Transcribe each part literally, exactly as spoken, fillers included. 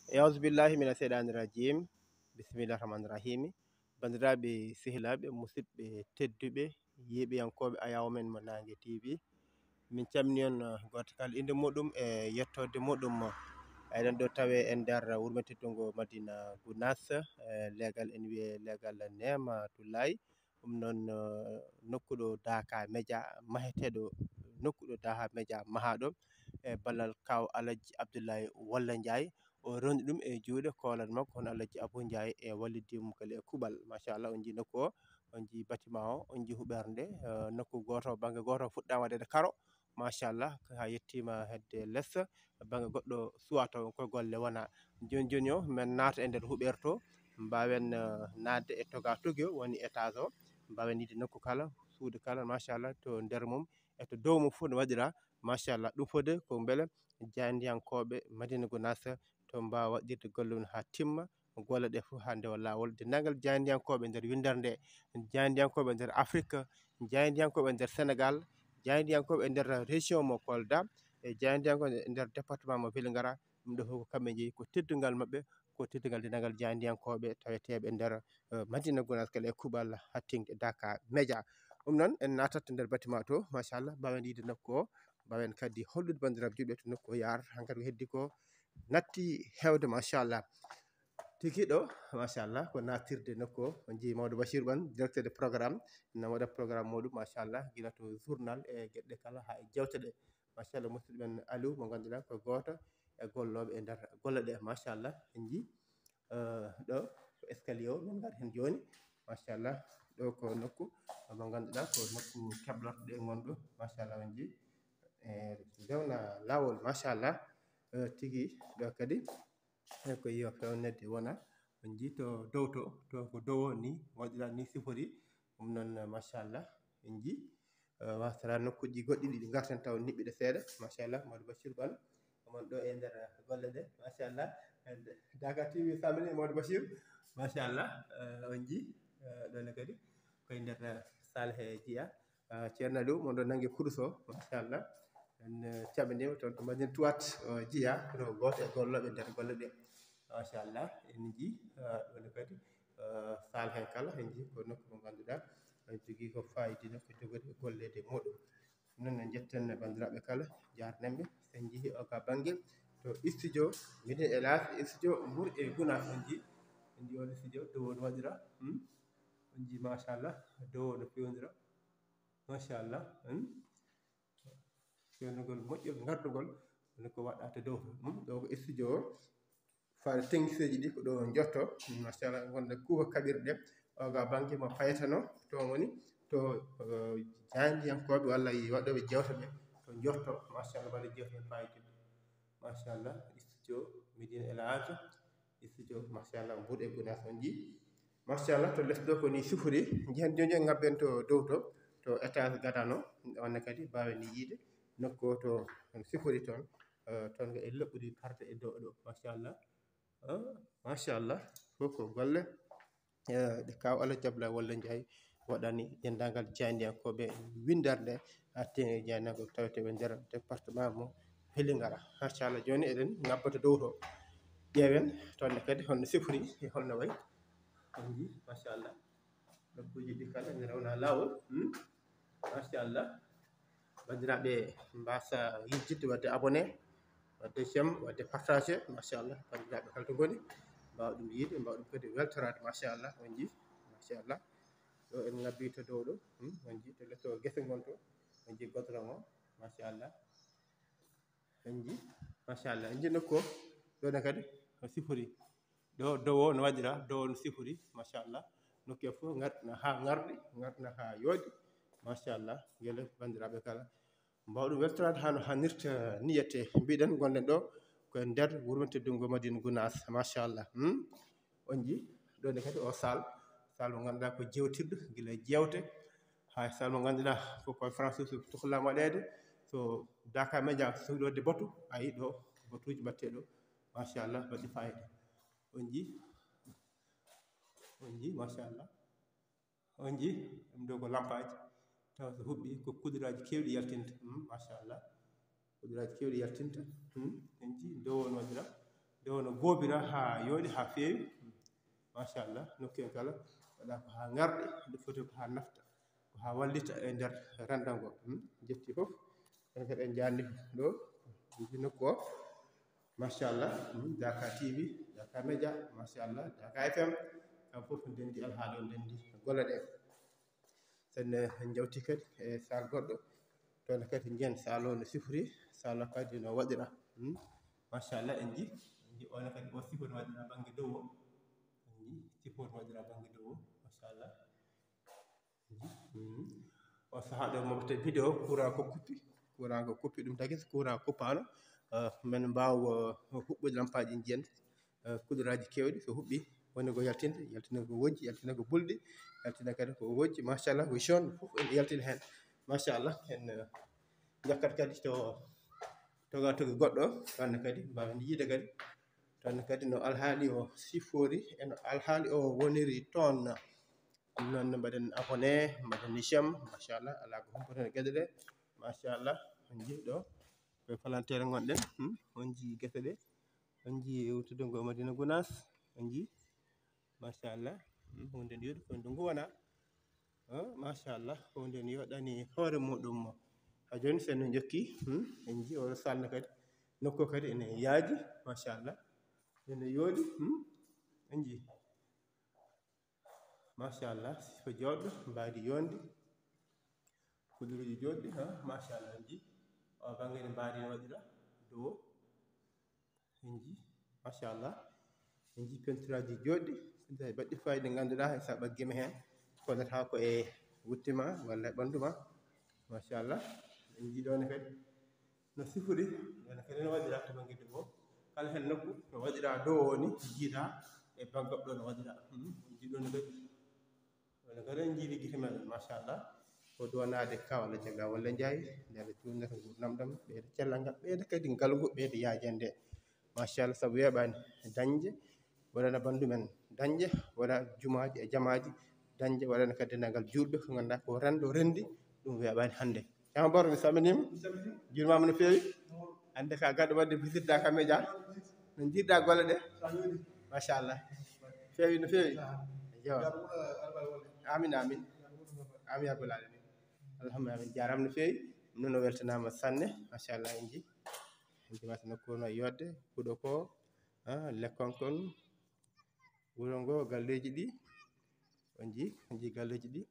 Euzu billahi mina seyɗaani rajim. Bismillahi rahmaani rahimi. Banndiraaɓe sehilaaɓe, musidɓe tedduɓe, yeeɓiyankooɓe Ayaawo men mo Naange T V, min calmini on, eh, gooto kala innde muɗum e yettoode muɗum. Eɗen ɗo tawe e nder wuro men teddungo Madina Gunaas, eh, leegal en wiye leegal Neema Tullaay. Ɗum noon, eh, nokku ɗo Daaka Media maheteeɗo, nokku ɗo Daaka Media mahaaɗo e ballal Kaaw Alhaji Abdoulaye Walla Ndiaye. O rewndi ɗum e juuɗe koolal makko, hono Alhaji Abou Ndiaye e wallidde mum kala e kuuɓal. Machallah, on njii nokku o, on njii bâtiment o, on njii huɓeere nde, eh, nokku gooto, bannge gooto fuɗɗaama waɗeede karo. Machallah, haa yettiima hedde les, bannge goɗɗo suwaa taw ko golle wonaa. Jooni jooni o, men naata e nder huɓeere to, mbaawen, eh, naatde e toga togi o, woni étage o, mbaawen yiide nokku kala, suudu kala, machallah, to nder mum e to dow mum fof no waɗiraa. Machallah, ɗum fotde ko mbele jaayndiyankooɓe Madina Gunaas to mbaawa waɗirde golle mum haa timma, golle ɗe fof haa ndewa laawol. Denndaangal jaayndiyankooɓe nder winndere nde, jaayndiyankooɓe nder Afrik, jaayndiyankooɓe nder Senegal, jaayndiyankooɓe nder région mo Kolda, e jaayndiyankooɓe nder département mo Vélingara, ɗum ɗo fof ko kamɓe njeyi, ko teddungal maɓɓe, ko teddungal denndaangal jaayndiyankooɓe taweteeɓe nder, eh, Madina Gunaas kala e kuuɓal hattingde Daaka Media. Ɗum noon, en naatat nder bâtiment to, machallah, mbaawen yiide nokku o, mbaawen kadi hollude banndiraaɓe juuɗe to nokku o yaar, hankadi ko heddi ko natti heewde, machallah. Tigi ɗo, machallah, ko naatirde nokku o, on njii Maodo Bachir Ban, directeur de programme, na waɗa programme muɗum, machallah, gila to journal e geɗe kala haa e jewte ɗe. Machallah, musidɓe men Aliou mo ngannduɗaa ko gooto e gollooɓe e nder golle ɗe, machallah, en njii, eh, ɗo ko escalier o, min ngara heen jooni, machallah, ɗo ko nokku mo ngannduɗaa ko nokku keblorɗe ɗe ngonɗo, machallah, on njii, e dewna laawol, machallah, eh, tigi ɗo kadi, e ko yiyo fewnede wona, on njii to dow to, to ko dow o ni, waɗiraa ni sifori, ɗum noon, machallah, en njii, eh, wasata nokkuuji goɗɗi ɗi ngarten taw niɓɓiɗe seeɗa, machallah, Maodo Bachir Ban, omon ɗo e nder golle ɗe, machallah, Daaka T V family, Maodo Bachir, machallah, eh, on njii, eh, ɗo ne kadi koye nder, eh, salle he jeyaa, ah, Ceerno Aliou, mon ɗo nanngi kurus o, machallah. En, eh, caɓɓindiima toon to Madina Tuwaat, o jeyaa, kono ko gooto e gollooɓe nder golle ɗe. Machallah, en njii, ah, ɗo ne kadi, ah, salle heen kala, en njii ko nokku mo ngannduɗaa, en jogii ko faayidiino ko jogori e golleede muɗum. Noon en njettan banndiraaɓe kala, njaarnen ɓe. So en njehii o ka bannge to studio, minen e laas studio Mbour e Gunaas, en njii, en njii on studio, dow o no waɗiraa, hmm? On njii, machallah, dow o no fewndiraa. Machallah, hmm? Fewnugol moƴƴol, ngardugol, woni ko waɗɗaa to dow to. Hmm? Ɗo ko studio o. Faade technicien ji ɗi ko ɗo njotto. Hmm, machallah, wonde kuuwa kaɓirɗe. O ga bannge mo faytano, to woni, to, eh, jaayndiyankooɓe walla e waɗooɓe jewte ɓe, to njotto, machallah, waɗa jewte ɓe fayde. Machallah, studio Médine El Hadj, studio, machallah, Mbour e Gunaas on njii. Machallah, to les ɗo ko ni sifori, njehen jooni en ngabben to dow to, to étage gadano, on ne kadi mbaawen ni yiide nokku o to on sifori toon, eh, toon ko e loɓɓude parte e dow ɗo, machallah. Ah, machallah, fof ko golle, eh, ɗe Kaaw Alhaji Abdoulaye Walla Ndiaye waɗani denndaangal jaayndiyankooɓe winndere nde, artine jaayndiyankooɓe taweteeɓe nder département mo Vélingara. Machallah, jooni eɗen ngabba to dow to. Ƴeewen toon ne kadi holno sifori e holno wayi. On njii, machallah. Nokkuuji ɗi kala ene rewna laawol. Hmm? Machallah. Banndiraaɓe mbaasa yejjitde, waɗde abonné, waɗde j'aime, waɗde partagé. Machallah. Banndiraaɓe kala to ngoni, mbaawa ɗum yiide, mbaawa ɗum kadi weltoraade. Machallah. On njii. Machallah. Ɗo en ngabbii to dow ɗo. Hmm? On njii to les o gese ngon to. On njii goudron o. Machallah. En njii, machallah, en njii nokku o, ɗo ne kadi no sifori. Ɗo dow o no waɗiraa, dow o no sifori, machallah. Nokku o fof ngarɗina haa ngarɗi, ngarɗina haa yooɗi, machallah. Gila banndiraaɓe kala mbaawa ɗum weltoraade haa no haanirta ni yette. Mbiɗen ngonɗen ɗo ko e nder wuro men teddungo Madina Gunaas, machallah. Hmm? On njii, ɗo ne kadi o salle, salle mo ngannduɗaa ko jeewtirɗo, gila e jeewte, haa e salle mo ngannduɗaa ko conférence uji tohlaama waɗeede. So Daaka Media sohli waɗde batu, a yii ɗo batuuji mbaɗetee ɗo, machallah, waɗi fayida. On njii, on njii, machallah. On njii, ɗum ɗo ko lampaaji, taw so huɓɓi ko kuduraaji keewɗi yaltinta. Hmm, machallah. Kuduraaji keewɗi yaltinta. Hmm, en njii, dow o no waɗiraa, Yo no goobira haa yooɗi, haa feewi. Machallah, nokkuyen kala waɗa ko haa ngarɗi, nde foti ko haa nafta, ko haa wallita e nder renndo ngo. Hmm? Jetti fof, en kadi en njaarni ɗo, nokku o. Machallah, hmm, Daka T V, Daka Media, machallah, Daka F M, kam fof ndenndi alhaali o, ndenndi golle ɗe. Sen, eh, en njawti kadi e saal goɗɗo, toon kadi njiyen saal o no sifori, saal o kadi no waɗira. Hmm? Machallah, en njii, en njii on kadi o sifori waɗira bannge dow o. En njii sifori waɗira bannge dow o, machallah. En njii, hmm. O sahaa ɗo mofte vidéo, courant ko kuppi, courant ko kuppi, ɗum tagi so courant kuppaano, eh, men mbaawa, eh, huɓɓude lampaaji njiyen. Eh, kuɗoraaji keewɗi so huɓɓi, woni ko yaltinde, yaltina ko wojji, yaltina ko bulɗi, yaltina kadi ko wojji, machallah, ko jaune fof ene yaltina heen. Machallah, en, eh, jokkat kadi to toga togi goɗɗo, ɗon kadi mbaawen yiide kadi. Ɗon kadi no alhaali o sifori, e no alhaali o woniri toon. Ɗum noon, mbaɗen abonné, mbaɗen j'aime, machallah, alaa ko humpata e geɗe ɗe. Machallah, on njii ɗo, koye palanteer ngonɗen, hmm, on njii gese ɗe, on njii wuttude ngo Madina Gunaas, on njii, machallah, hmm, huunde nde yooɗi, ko ndu ngu wona, oh, machallah, huunde nde yooɗani hoore muɗum mo. Haa jooni, sen no njokki, hmm, en njii oɗo saal ne kadi, nokku kadi ene yaaji, machallah, ene yooɗi, hmm, en njii. Machallah, sifa jooɗɗo, mbaadi yonde, kuduruji jooɗɗi, ha, machallah, en njii. O bannge ne mbaadi no waɗira dow o. En njii, machallah. En njii pentiraaji jooɗɗi, pentiraaji baɗɗi fayida, ngannduɗaa hay sa ɓaggima heen, kollata ko e wutte ma walla e ɓanndu ma. Machallah. En njii ɗo ne kadi no sifori, ɗo ne kadi no waɗira to bannge debbo. Kala heen nokku no waɗira dow o ni, jiida e bannge ɗo no waɗira. Hmm, en njii ɗo ne kadi. Wala kadi en njii gite men, machallah. Ko duwanaade ka walla jaga walla njaay, nde Allah cuurnata nguurndam ɗam, ɓeyda cellal ngal, ɓeyda kadi ngalu ngu, ɓeyda yaajande. Machallah, sabu weeɓaani dañde, waɗana banndu men dañde, waɗa jumaaji e jamaaji dañde, waɗana kadi denndaangal juulɓe, ko ngannduɗaa ko renndo renndi, ɗum weeɓaani hannde. Ceerno Baro, mi salminiima, juurmaama no feewi. Hannde ka garɗo waɗde visite Daka Media, no njiiɗɗaa golle ɗe? Machallah, feewi no feewi. Yo. Amin, amin. Amin, ya rabbal alamin. Alhamdulillah, min jaaraama no feewi. Ɗum noon o weltanaama sanne, machallah, en njii. En njii masa nokku no yodde, huɗo ko, ah, lekkon kon, wuro ngo, galleeji ɗi, on njii, on njii galleeji ɗi.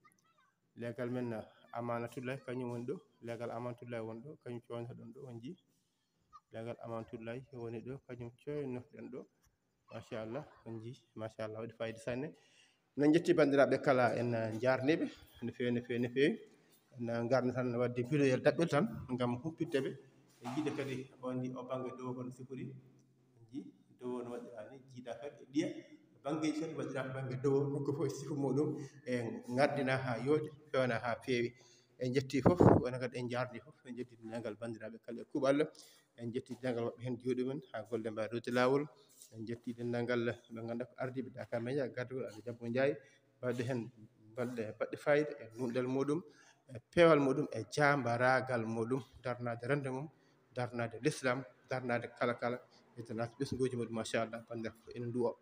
Leegal men, ah, Amanatullahi, kañum woni ɗo. Leegal Amanatullahi woni ɗo, kañum coynata ɗon ɗo, on njii. Leegal Amanatullahi woni ɗo, kañum coynata ɗon ɗo. Machallah, on njii, machallah, waɗi fayida sanne. Min njetti banndiraaɓe kala, en, eh, njaarniiɓe no feewi, no feewi, no feewi. En, eh, ngarno tan waɗde vidéo daɓɓel tan ngam humpitde ɓe. E yiide kadi on ndi o bannge dow kono sifori. En njii dow no waɗiraa ni, jiida kadi e ɗiya. Banngeeji kadi waɗiraa to bannge dow, nokku fof e sifa muɗum. E ngardina haa yooɗi, fewna haa feewi. En njetti fof, wona kadi en njaarni fof. En njetti denndaangal banndiraaɓe kala e kuuɓal. En njetti denndaangal woɓɓe heen jooɗi men haa golle mbaɗa rewde laawol. En njetti denndaangal ɓe ngannduɗaa ko ardiiɓe Daka Media, gardagol Alla Jabbo Ndiaye, mbaɗde heen balɗe baɗɗe fayida e nuunɗal muɗum, e peewal muɗum, e jaambaraagal muɗum, darnaade renndo mum, darnaade l'islam, darnaade kala kala, e darnaade ɓesnguuji muɗum, machallah, banndiraaɓe fof ene nduwo,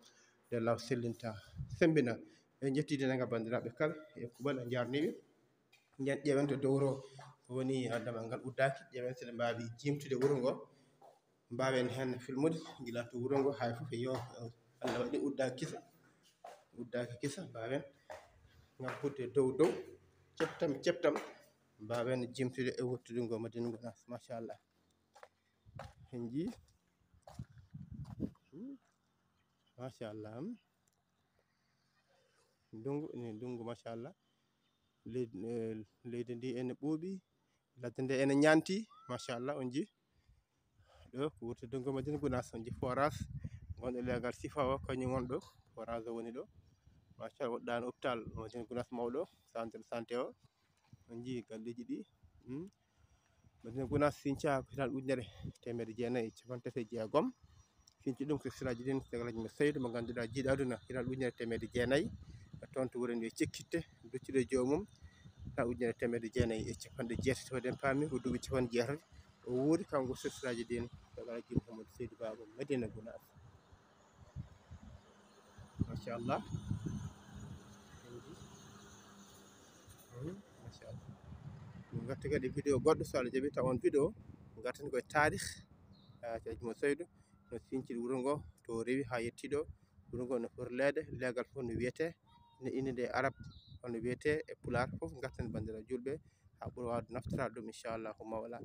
nde law sellinta, semmbina. En njetti denndaangal banndiraaɓe kala e kuuɓal, en njaarniiɓe. Nden ƴeewen to dow wuro woni, ah, damal ngal uddaaki, ƴeewen so ɗe mbaawi jiimtude wuro ngo, mbaawen heen filmude gila to wuro ngo, hay fof yo, eh, Allah waɗi uddaaki kisa, uddaaki kisa, mbaawen ngam hudde dow dow, ceptam ceptam, mbaawen jiimtude e wuttude ngo Madina Gunaas, machallah. En njii, hmm, machallah, hmm. Ndunngu, ene ndunngu, machallah. Leydi, eh, leydi ndi ene ɓuuɓi, ladde nde ene ñaanti, machallah, on njii. Ɗo ko wurti ndunngu Madina Gunaas, on njii forage ngonɗo leegal Sifa o, kañum woni ɗo, forage o woni ɗo. Machallah, woɗɗaani hôpital Madina Gunaas mawɗo, centre de santé o. On njii galleeji ɗi. Hmm. Madina Gunaas sinca ko hitaande ujunere teemedde jeenayi e cappanɗe tati e jeegom. Sinci ɗum ko Siraaji Diin Tegal Hajji Seydou mo ngannduɗaa jiiɗo aduna hitaande ujunere teemedde jeenayi. E toon to wuro nde Cekkitte, doccude e joomum hitaande ujunere teemedde jeenayi e cappanɗe jeetati. Waɗi en paami ko duuɓi cappanɗe jeetati o wuuri, kanko Siraaji Diin Tegal Hajji Mouhamadou Seydou Baba Madina Gunaas. Machallah. Machallah. Min garti kadi vidéo goɗɗo, so Allah jaɓi, taw on vidéo gartan koye taarih. Ceerno Saydu no sinciri wuro ngo to rewi haa yetti ɗo. Wuro ngo no foti leede, leegal fof no wiyetee, no innde nde arab, hono wiyetee e pulaar fof. Gartan banndiraaɓe juulɓe haa ɓura waawde naftoraade ɗum, inchallahu mawla.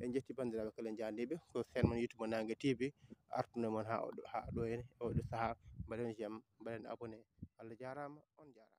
En njetti banndiraaɓe kala, njaarniiɓe ko seen mon YouTube mo Naange T V artuno mon haa oɗo, haa ɗo heen e oɗo sahaa. Mbaɗen j'aime, mbaɗen abonné. Allah jaaraama, on jaaraama.